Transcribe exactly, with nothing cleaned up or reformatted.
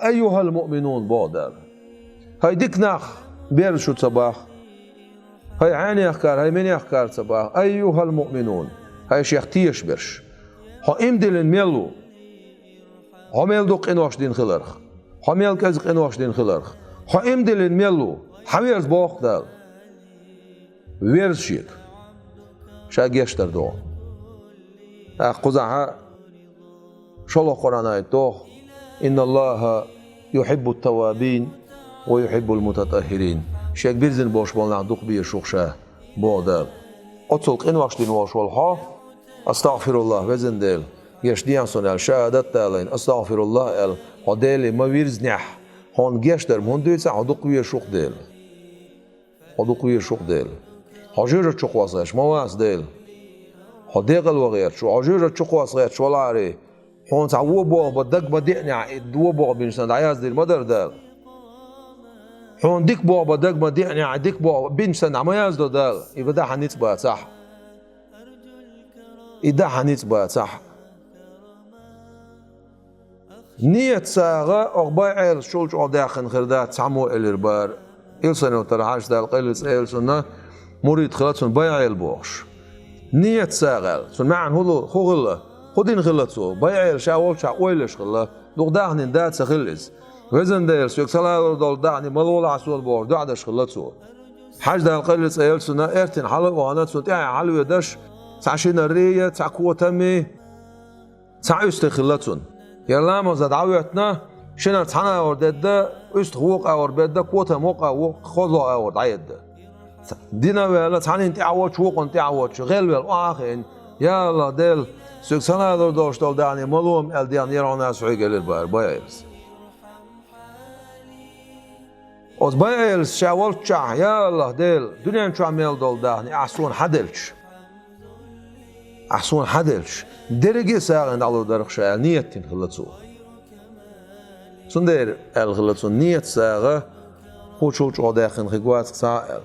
«Айюхьал муъминун», боху Дала. «ХӀай дика нах», берза шу ца боху. «ХӀай хьенехкар, хӀай минехкар», ца боху. «Айюхьал муъминун», хӀай шех тешаш берш. Хьо иман диллина мел ву? Хьо мел дукха къинош дина хиларх? Хьо мел кӀезиг къинош дина хиларх? Хьо иман диллина мел ву? Хьан верза боху Дала? Верза шега. Ша гечдар доху. ТӀаккха кхузахь шолгӀа Къуръан аят доху: «Инналлаха юхьиббут таввабин ва юхьиббул мутатаххирин». Шега бирзина болуш болу нах дукха безаш ву-кх ша, боху Дала. Оццул къинош дина волуш волу хьо, «АстагӀфируллахӀ, Везан Дела, гечдехьа суна», аьлла, шахӀадат далийна, «АстагӀфируллахӀ», аьлла, хьо Деле ма вирзинехь, хьуна гечдар-м хӀунда дуьйцу, хьо дукха везаш ву-кх Дела. Хьо дукха везаш ву-кх Дела. Хьо жоьжахати чу кхосса гӀерташ ма вац Дела. Хьо декъала ван гӀерташ ву. Хьо жоьжахати чу кхосса гӀерташ валахьара, хьуна цхьа вон болх бан даг ма деънехь, и вон болх бинчу санна дӀаяздийр ма дара Дала. Хьуна дика болх бан даг ма деънехь, и дика болх бинчу санна дӀа ма яздо Дала, и бан дан хьан ницкъ бацахь. И дан хьан ницкъ бацахь. Нийят сагӀа оха байӀелаш чул чӀогӀа даьккхина хир дац, цхьаммо элира бара. Илсанов тара Хьаьжа, Дала къайле цӀе йойла цунна, мурид хилла цунна байӀел бохуш. Нийят сагӀа аьлла. Цунна маьӀна хӀун лу-, хӀун хилла? ХӀун дина хилла цо? БайӀел ша волчохь ойла еш хилла. Дукха даьхнина да ца хилла иза. «Везан Дела, соьга ца лалур долу даьхни ма лолахь суна», бохуш, доӀа деш хилла цо. Хьаьжа, Дала къайле цӀе йойла цунна, эртина хьала а вахана, цунна тӀаьхьа хьалаведаш, цхьа шина рий, цхьа котамий, цхьа уьстагӀ хилла цунна. Яра ламаза дӀахӀоьттина, шинарг цхьана агӀор дедда, уьстагӀ вукху агӀор бедда, котам вукху агӀор, кхозлагӀа агӀор дӀаедда. Дина а ваьлла, цхьанна тӀаьхьа воцуш, вукхунна тӀаьхьа воцуш, гӀелвелла охьа а хиъна: «Я АллахӀ, Дела, соьга ца лалур долуш долу даьхни ма лолахь», аьлла, дехна яра хьуна ас хьоьга элира бара, байӀелас. Оцу байӀелас ша волччохь: «Я АллахӀ, Дела, дуьнен чохь мел долу даьхни ахь суна хьан делча, ахь суна хьан делча, дерриге а сагӀина дӀалур дара-кх ша», аьлла, нийят дина хилла цо. Цундела аьлла хилла цунна: «Нийят сагӀа хӀун чул чӀогӀа даьккхина хир вац-кх цхьа а», аьлла.